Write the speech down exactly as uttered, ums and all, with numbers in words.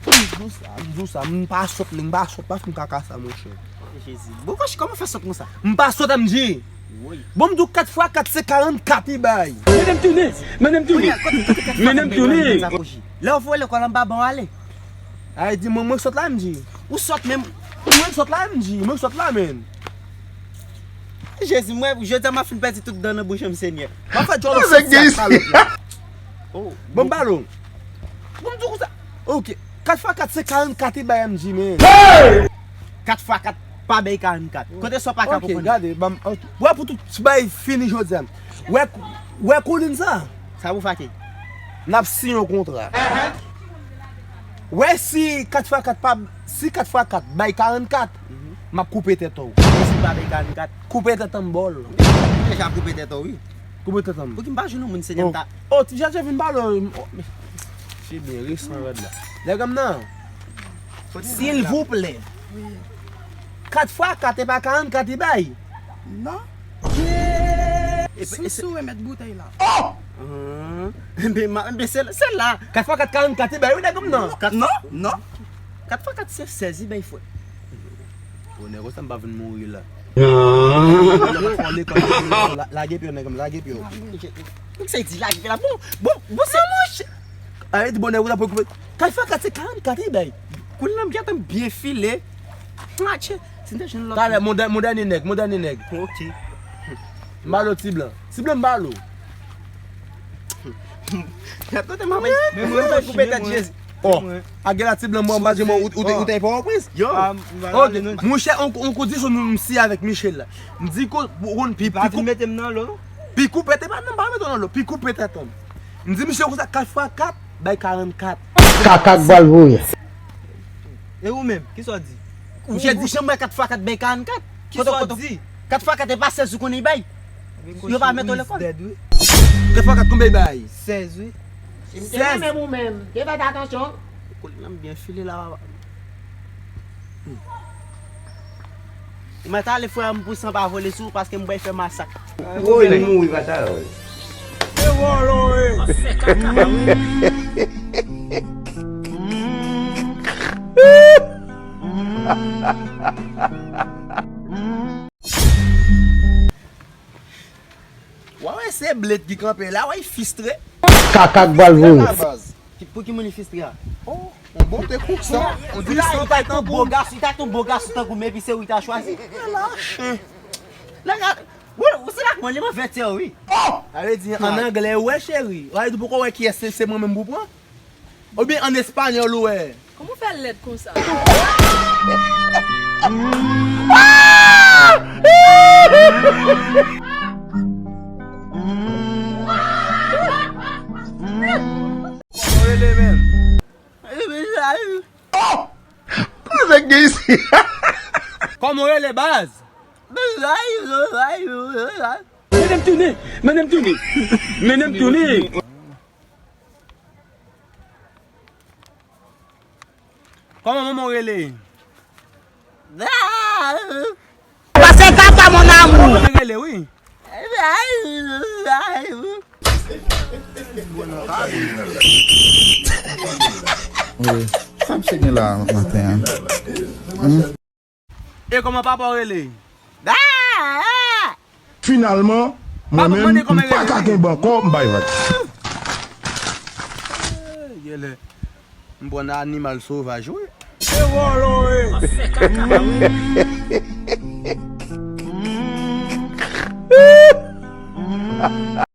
M di w sa, m di w sa, m pa sòt, m pa sòt, pa fè m kaka sa, monchè. Jezi. Bon, kòch, kòman fè sòt konsa? M pa sòt, M J. Woy. Bon, m di w kat fwa kat se karannkat li bay. Mennen m tounen, mennen m tounen. Kote, kote kat fwa kat bay karannkat sa, kòch? Lè w voye lekòl anba ban w ale. Ay, di mwen, mwen sòt la, M J. Ou sòt menm? Mwen sòt la, M J, mwen sòt la, menn. Jezi, mwen, jodi a m ap fin pèdi tout dan nan bouch m, Senyè. M ap fè djòlò sòti ak salòp la. Oh, bon, m pale w. Bon, m di w konsa. Ok. Kat fwa kat se karannkat li bay M J, menn. Kat fwa kat pa bay karannkat. Kote sa w pa ka konprann? Ok, gade, ban m, ok. Wè pou tout ti bagay fini jodi a. Wè, wè koulin sa? Sa pou fake. N ap siyen yon kontra. Wè si kat fwa kat pa, si kat fwa kat bay karannkat, m ap koupe tèt ou. Mwen si pa bay karannkat. Koupe tèt an bòl. Deja koupe tèt ou, wi. Koupe tèt an. Pouki m pa jwenn yon moun, Senyè, m ta. Oh, ti Jacques vin pale. Oh, men. Se byen, resan rèd la. Nèg an nan. Silvouplè. Wi. Kat fwa kat e pa karannkat li bay? Non. Sou, sou remèt boutèy la. Oh! Enben, ma, enben, se, se la. Kat fwa kat karannkat li bay, wi, nèg m nan. Kat, non, non. Kat fwa kat se sèz li bay, frè. Bonè, konsa m pa vin mouri la. Lè m fò lekòl, la, lage pye w, nèg m, lage pye w. Nèg sa di lage pye la. Bon, bon, bon, se monchè. Ay, di bonè, konsa pou koupe. Kat fwa kat se karannkat li bay. Koulin nan m gentan byen file. Atchè. Si n te jwenn lòt. Talè, mon dè-, mon dènye nèg, mon dènye nèg. Ok. M ba l ti blan. Ti blan m ba l. Gad kote manman. Men mwen, mwen, koupe tèt Jezi. Oh, a gen la ti blan mwen, m pa di mwen, ou, ou, ou te, ou te fè yon priz? Yo. Ah, m pa ale non. Monchè, on, on kondisyon nou, m si avèk Michel la. M di ko, pou konn pi, pi kou. Pa vin mete m nan lo. Pi koupe tèt, pa nan, pa mete w nan lo. Pi koupe tèt, on. M di misye konsa, kat fwa kat bay karannkat. Kaka k pral voye. E ou menm, kisa w di? Misye di chanm mwen kat fwa kat bay karannkat. Kisa w di? Kat fwa kat e pa sèz ou konnen li bay. Yo pa mete w lekòl. Kat fwa kat konbyen li bay? Sèz, wi. Si m te renmen ou menm, te fè atansyon. Koulin nan m byen file la, papa. Ou mèt ale frè m pou san pa vole sou ou paske m pral fè masak. Ou vin mouri pa talè. E vòlò e. Wa wè se blèt ki kanpe la, wè fistre. Kaka k pral voye. Ki, pou ki moun li fistre a? Oh, on bon te konsa. On di sa pa tankou. Bogas, li ta ton bogas tankou men epi se ou li ta chwazi. Lache. Nèg a, bon, ou se la k mwen li mwen vètè wi. Oh! Sa vle di an anglè, wè cheri. Wè di poko wè kiyès se, se mwen menm pou pran. Oubyen an espanyòl ou wè. Kòman w fè lèd konsa? Kòman w rele menm? Oh! Kòman w rele baz? Mennen m tounen! Mennen m tounen! Mennen m tounen! Kòman manman w rele? Pase kaka, mon amour. Manman w rele, wi. Wi. Sa misye gen la maten an? Hmm? E kòman papa w rele? Finalman, mwen menm, m pa ka kenbe ankò, m bay vag. Genlè m pran animal sovaj, wi. E vòlò, e.